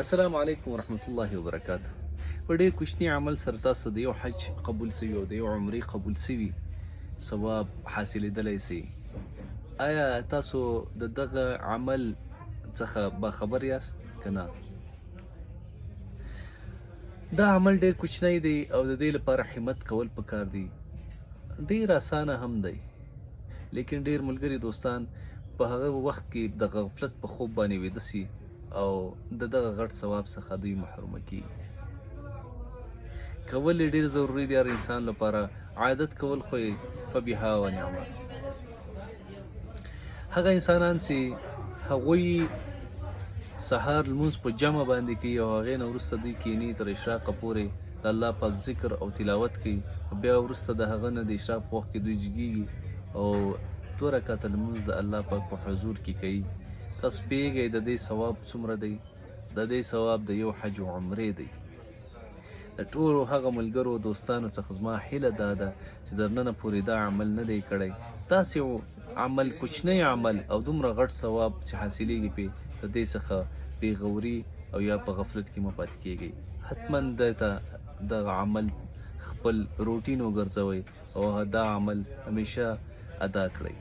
السلام علیکم ورحمت الله وبرکاته. په ډیر کوچني عمل سره تاسو د یو حج قبول سوي او د یو عمرې قبول سوي ثواب حاصلېدلی سي. آیا تاسو د دغه عمل څخه باخبر یاست که نه؟ دا عمل ډیر کوچنی دی او د دې لپاره همت کول پکار دی. ډیر اسانه هم دی، لیکن ډیر ملګري دوستان په هغه وخت کې د غفلت په خوب باندې ویده سي او د دغه غټ ثواب څخه دوی محرومه کیږي. کول یې ډیر ضروري دی هر انسان لپاره، عادت کول خو یې فبها و نعمت. هغه انسانان چې هغوی سهار لمونځ په جمع باندې کوي او هغې نه وروسته دوی کینی تر اشراقه پورې د الله پاک ذکر او تلاوت کوي، بیا وروسته د هغه نه د اشراق په وخت کې دوی جګیږي او دوه رکعته لمونځ د الله پاک په حضور کې کوي. تاسو پوهېږئ د دې ثواب څومره دی؟ د دې ثواب د یو حج او عمرې دی. د ټولو هغه ملګرو او دوستانو څخه زما هیله دا ده چې در ننه پورې دا عمل نه دی کړی، داسې یو عمل، کوچنی عمل او دومره غټ ثواب چې حاصلېږي پې، د دې څخه بې غوري او یا په غفلت کې مه پاتې کېږئ. حتما ده ته دغه عمل خپل روټین وګرځوئ او دا عمل همیشه ادا کړئ.